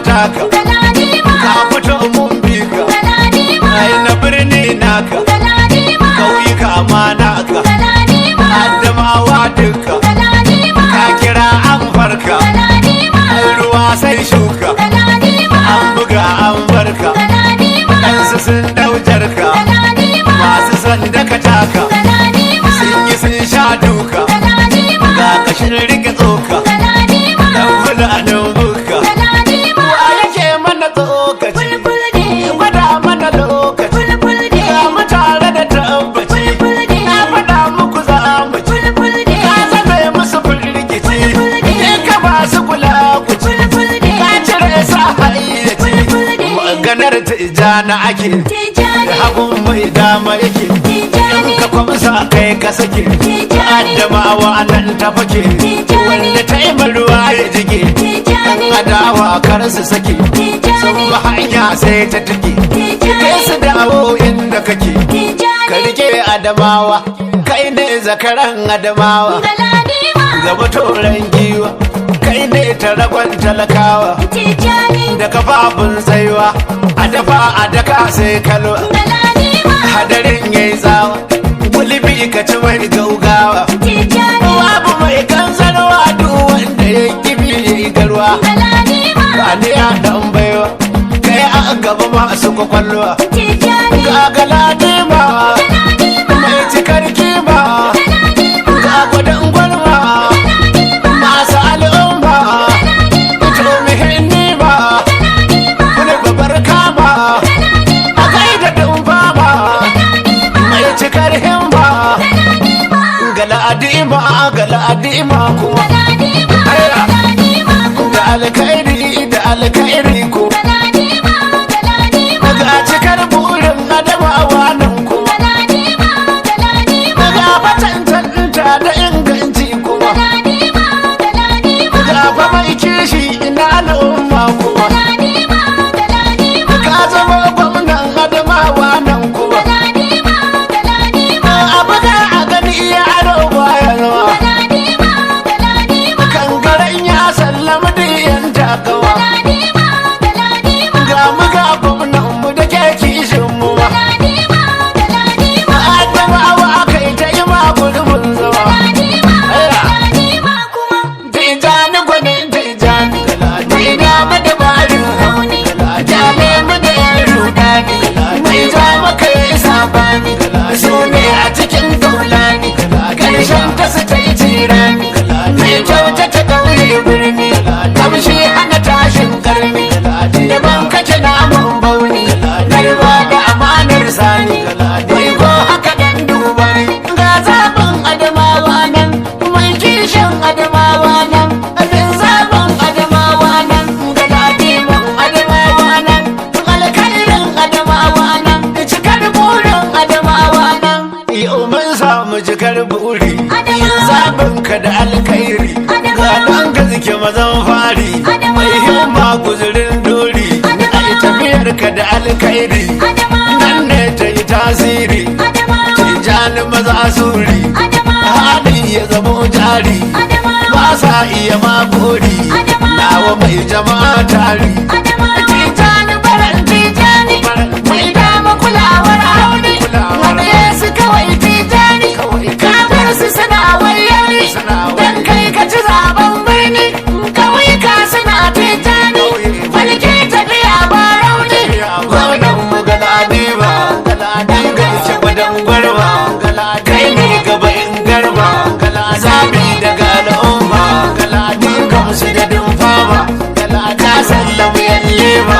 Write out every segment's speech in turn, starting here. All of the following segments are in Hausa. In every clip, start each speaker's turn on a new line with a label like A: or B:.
A: taka.
B: Galadima.
A: Ka fito mun bi ka.
B: Galadima.
A: Ai na birni naka.
B: Galadima.
A: Kauyuka ma naka.
B: Galadima.
A: Adamawa duka.
B: Galadima.
A: Ka kira an farka.
B: Galadima.
A: Ruwa sai shuka.
B: Galadima.
A: An buga an barka.
B: Galadima.
A: Ɗansu sun ɗaujar ka.
B: Galadima.
A: Masu son daka taka.
B: Galadima.
A: Sun yi sun sha duka.
B: Galadima.
A: Ga kashin rike tsoka.
B: Galadima.
A: Dan fulanin buka.
B: Galadima.
A: Wa yake mana tsokaci?
B: Bulbul ne.
A: Gwada mana lokaci.
B: Bulbul ne.
A: Ga mu tare da tabbaci.
B: Bulbul ne.
A: Na faɗa muku za mu ci.
B: Bulbul ne.
A: Ka zame musu firgici.
B: Bulbul ne.
A: In ka ba su kula ku ci.
B: Bulbul ne.
A: Ka cire sa hayyaci.
B: Bulbul ne.
A: Maganar Tijjani ake.
B: Tijjani.
A: Hagun mai dama yake.
B: Tijjani.
A: Ka kwamsa kai ka sake.
B: Tijjani.
A: Adamawa nan ta fake.
B: Tijjani.
A: Wanda ta yi ruwa ya jige.
B: Tijjani.
A: Adawa kar su sake. Sun
B: Tijjani.
A: bi hanya sai ta take. Kai su
B: Tijjani.
A: dawo inda kake. Ka
B: Tijjani.
A: rike Adamawa. Kai ne zakaran Adamawa.
B: Galadima.
A: Gaba toren giwa. Kai ne taragon talakawa.
B: Tijjani.
A: Da kafafun tsaiwa. A dafa a daka sai kalwa.
B: Galadima.
A: Hadarin yayi tsawa. Gulbi ka ci mai gaugawa.
B: Tijjani.
A: Babu mai kanzarwa duk wanda ya kibi ya yi garwa.
B: Galadima.
A: Ba ni ya dan baiwa. Kai a gaba masu kwakwalwa.
B: Tijjani.
A: Ga galadima mai cikar kima. Ga gwadon gwalma masu al'umma. To muhimmi ba. Wani babbar kama. A gaida dumfama mai cikar himma. Galadima galadima kuma.
B: Galadima. Galadima.
A: Da alkhairi da alkhairi ko.
B: Galadima. Galadima.
A: Ga cikar burin Adamawa nan kuma.
B: Galadima. Galadima.
A: Ga batantanta da inganci kuma.
B: Galadima. Galadima.
A: Ga fa mai kishi ina al'umma kuma.
B: Galadima. Galadima.
A: Ka zama gwamnan Adamawa nan kuma.
B: Galadima. Galadima.
A: A buga a gani iya aro baya zama.
B: Galadima. Galadima.
A: Kangaren ya sallama da yan takawa.
B: Galadima. Galadima.
A: Ga mu ga gwamnan mu da ke kishin mu ma.
B: Galadima. Galadima.
A: Adamawa aka yi ta yi ma gurbin zama.
B: Galadima. Galadima kuma.
A: Tijjani gwanin Tijjani, mai dama da barin hauni, jale mu da yan rudani, mai ja maka yi sabani, su ne a cikin gaulani, karshen ta su ta yi cirani, mai kyauta ta ƙauye birni, kamshi hana tashin karni, daban kace namun bauni, garba da amanar sani, wai ko haka dan duba ne, ga zaɓin Adamawa nan, mai kishin Adamawa nan, abin zaɓin Adamawa nan, ga ladimin Adamawa nan, alkhairin Adamawa nan, cikar burin Adamawa nan. Yau mun samu cikar buri,
B: Adamawa.
A: zaɓin ka da alkhairi, ga
B: Adamawa.
A: ɗan gaske mazan fari, mai himma guzurin dori, ai tafiyar ka da alkhairi,
B: Adamawa.
A: nan ne ta yi tasiri.
B: Adamawa.
A: Tijjani maza suri,
B: Adamawa.
A: hali ya zamo jari,
B: Adamawa.
A: ba sa iya magori,
B: Adamawa.
A: nawa mai jama'a tari.
B: Adamawa.
A: Tijjani baran Tijjani, mai dama kulawar aure, wani Yesu kawai Tijjani, kamar su suna wayari, dan kai ka ci zaben birni, kauyuka suna Tijjani, falke tafiya ba rauni, gwamnan mu Galadima, dan gaishe gwadon gwarma, kai ne gaba in garma, zabi daga al'umma, mun gamsu da dumfama, ka sallama yallema,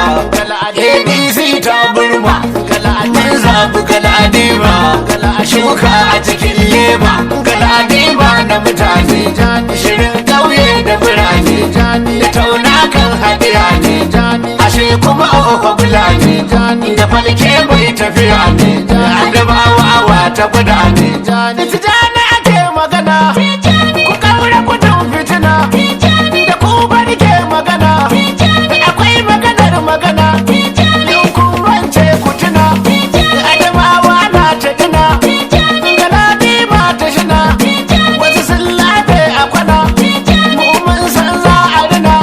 A: ADC ta burma, mun zabi Galadima, shuka a cikin lema, Galadima na mutane, shirin ƙauye da birane, da tauna kan hadiya ne, ashe kuma ofa bulani, da falke mai tafiya ne, Adamawa wa ta gwada ne. Tijjani ake magana, ku kaura gudun fitina, da ku bari ke magana, akwai maganar magana, in kun rance ku tuna, Adamawa na ta tuna, Galadima ta shina, wasu sun lafe a kwana, mu mun san za a rina,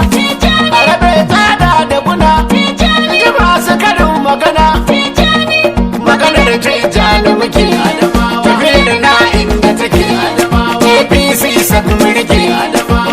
A: a rabe tsada da magana.
B: Tijjani.
A: Maganar Tijjani muke, tafiyar na inda take, APC sak mulki,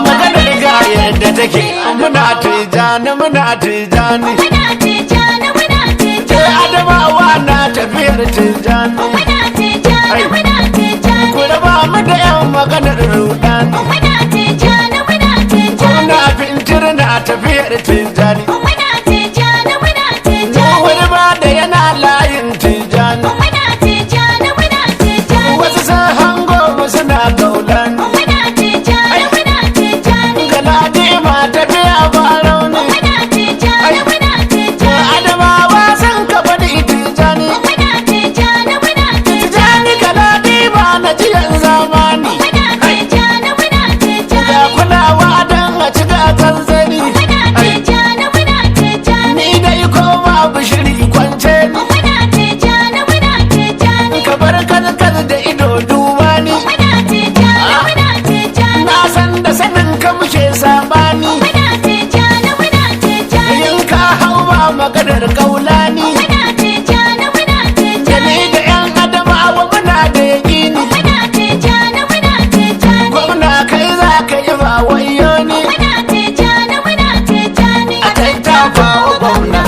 A: maganar ga yadda take. Muna Tijjani, muna Tijjani.
B: Muna Tijjani, muna
A: Ke
B: Tijjani.
A: Adamawa na tafiyar Tijjani.
B: Muna Tijjani, muna Tijjani.
A: Ku raba mu da yan maganar rudani.
B: Muna Tijjani, muna Tijjani.
A: Muna Fintir na tafiyar Tijjani.
B: Muna Tijjani, muna Tijjani.
A: Wani ba da yana layin Tijjani.
B: Muna Tijjani, muna Tijjani.
A: Wasu sun hango mu suna gaulani.
B: Muna Tijjani, muna Tijjani.
A: Galadi ma tafiya ba rauni.
B: Muna Tijjani, muna Tijjani.
A: Adamawa sun kafa da Tijjani.
B: Muna Tijjani, muna Tijjani.
A: Tijjani Galadi ba na jiyan zamani.
B: Muna Tijjani, muna
A: Ga
B: Tijjani.
A: kulawa don a ci gatan zani.
B: Muna Tijjani, muna Tijjani.
A: Ni dai ko babu shiri kwance ni.
B: Muna Tijjani, muna Tijjani.
A: Ka bar kalkal da ido duba ni.
B: Muna Tijjani, muna Tijjani.
A: Na san da sanin ka muke sabani.
B: Muna Tijjani, muna Tijjani.
A: In ka hau ba maganar kaulani.
B: Muna Tijjani, muna
A: Da
B: Tijjani.
A: ni da yan Adamawa muna da yaƙini.
B: Muna Tijjani, muna Tijjani.
A: Gwamna kai za ka yi ba wayo ni.
B: Muna Tijjani, muna Tijjani.
A: A tattafa wa gwamna,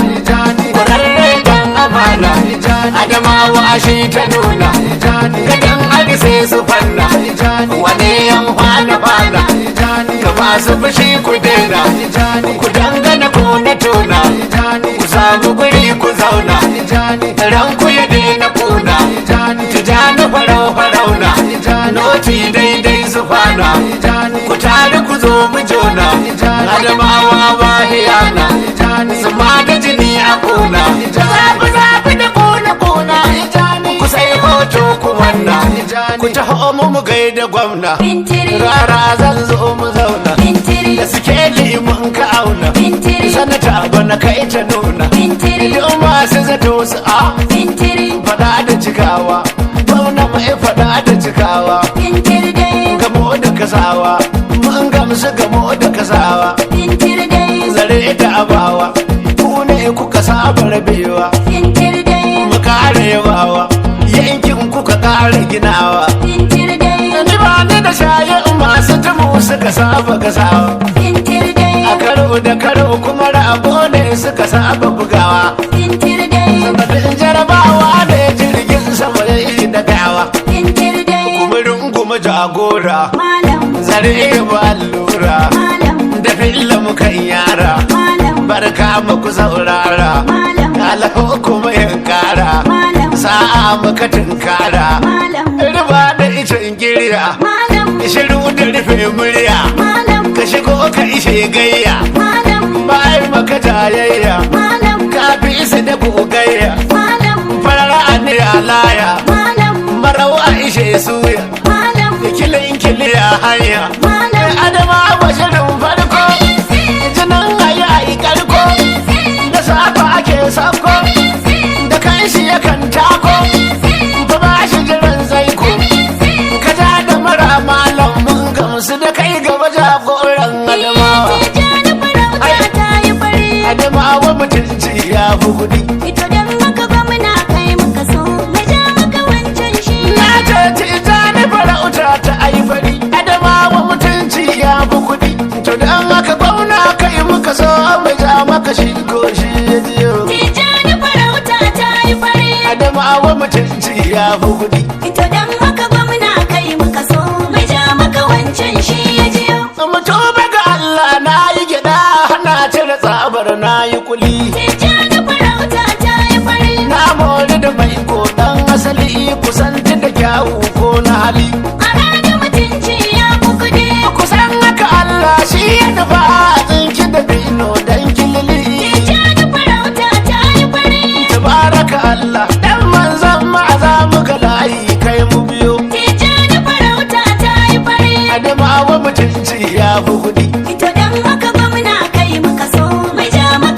A: kwararre dan amana. Adamawa shi ta nuna, gadan arise su fanna. Wane yan fana fana, ka masu fushi ku daina. Ku dangana ko na tona, ku samu guri ku zauna. Ran ku ya daina kuna, Tijjani farau farauna. Noti daidai su fana, ku tare ku zo mu jona. Adamawa ba hiyana, su ma da jini a kuna. Zafi zafi da kuna kuna, ku sai hoto ku manna. Ku taho mu mu gaida gwamna,
B: Bintiri,
A: rara zan zo mu zauna.
B: bintiri,
A: Da sikeli mun ka auna,
B: bintiri,
A: sanata bana kai ta nuna.
B: bintiri,
A: Duk masu zato su a
B: bintiri,
A: faɗa da cikawa, gwamna mai faɗa da cikawa.
B: bintiri dai,
A: Gamo da kasawa, mun gamsu gamo da kasawa.
B: bintiri dai,
A: Zare da abawa, ku ne kuka saba rabewa.
B: bintiri dai,
A: Mu kare yabawa, yankin kuka kare ginawa.
B: bintiri dai,
A: Ni ba ni da shayin masu tumu suka saba kasawa.
B: bintiri dai,
A: A karo da karo kuma rabo ne suka saba bugawa.
B: bintiri dai,
A: Sanadin jarabawa ne jirgin sama ya yi dagawa.
B: bintiri dai,
A: Kuma runguma jagora,
B: malam,
A: zare ba allura.
B: malam,
A: Da filla muka yara,
B: malam,
A: barka muku saurara.
B: malam,
A: Alahu kuma yankara,
B: malam,
A: sa'a muka tunkara.
B: malam,
A: Riba da icen girya,
B: malam,
A: shiru da rufe murya.
B: malam,
A: Ka shigo ka ishe gayya,
B: malam,
A: bayan maka jayayya.
B: malam,
A: Ka fi isa da gogayya,
B: malam,
A: farar aniya laya.
B: malam,
A: Marau a ishe suya,
B: malam,
A: kilin kiliya hanya.
B: malam,
A: Adama bashirin farko, jinin ayi ayi karko. Da safa ake sako, da kanshi yakan tako. Ba ba shi jiran zaiko, ka ja da mara malam mun gamsu da kai gaba jagoran Adamawa.
B: Tijjani farauta ta yi fari.
A: Adamawa mutunci ya fi kuɗi.
B: Ito don maka gwamna kai muka so, mu ja maka wancan shi.
A: Na ce Tijjani farauta ta aifari, Adamawa mutunci ya fi kuɗi. To don haka gwamna kai muka so mu ja maka shi ko shi ya jiyo.
B: Tijjani farauta ta yi fari.
A: Adamawa mutunci ya fi kuɗi.
B: Ito don maka gwamna kai muka so, mu ja maka wancan shi ya jiyo.
A: Mutuba ga Allah na yi gyaɗa, na cire tsabar na yi kuli.
B: Tijjani farauta ta yi fari.
A: Na mori da mai dan asali kusanci da kyawu ko na hali.
B: A ranar mutunci ya fi kuɗi.
A: Kusan haka Allah shi ya nufa tsinki da bino dan kilili.
B: Tijjani farauta ta yi fari.
A: Tabaraka Allah dan manzon ma'aza muka layi kai mu biyo.
B: Tijjani farauta ta yi fari.
A: Adamawa mutunci ya fi kuɗi.
B: Ito don maka gwamna kai muka so, mu ja maka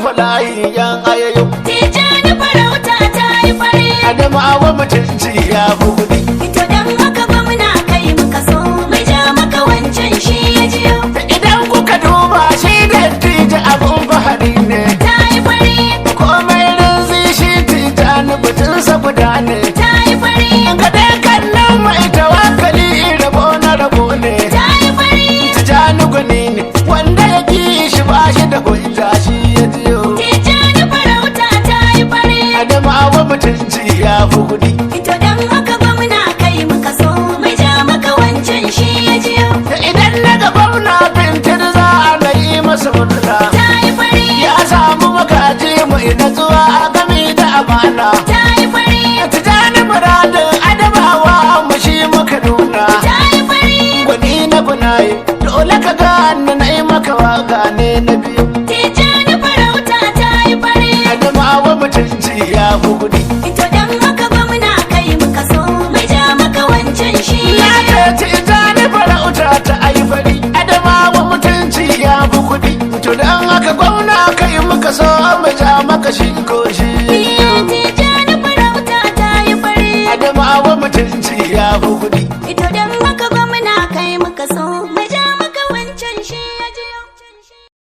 A: rufe layi yan ayayo.
B: Tijjani farauta ta yi fari.
A: Adamawa mutunci ya fi kuɗi.
B: To dan haka gwamna kai muka so mai ja maka wancan shi ya jiyo.
A: Idan kuka duba shi dattijo abun fahari ne.
B: Ta yi fari,
A: Komai rinzi shi Tijjani batunsa guda ne.
B: ta yi fari,
A: Ga dai kallon mai tawakkali rabo na rabo ne.
B: ta yi fari.
A: Tijjani gwani ne wanda ya ki shi ba shi da hujja shi ya jiyo.
B: Tijjani farauta ta yi fari.
A: Adamawa mutunci ya fi kuɗi.
B: To dan haka gwamna kai muka so mai ja maka wancan shi ya jiyo.
A: Idan na ga gwamna bintir za a yi masa murna.
B: Ta yi fari,
A: Ya samu magaji mai natsuwa a gami da amana.
B: ta yi fari,
A: Tijjani muradin Adamawa mu shi muka nuna.
B: ta yi fari.
A: Gwani na gwanaye dole ka gane na yi maka waka ne na biyu.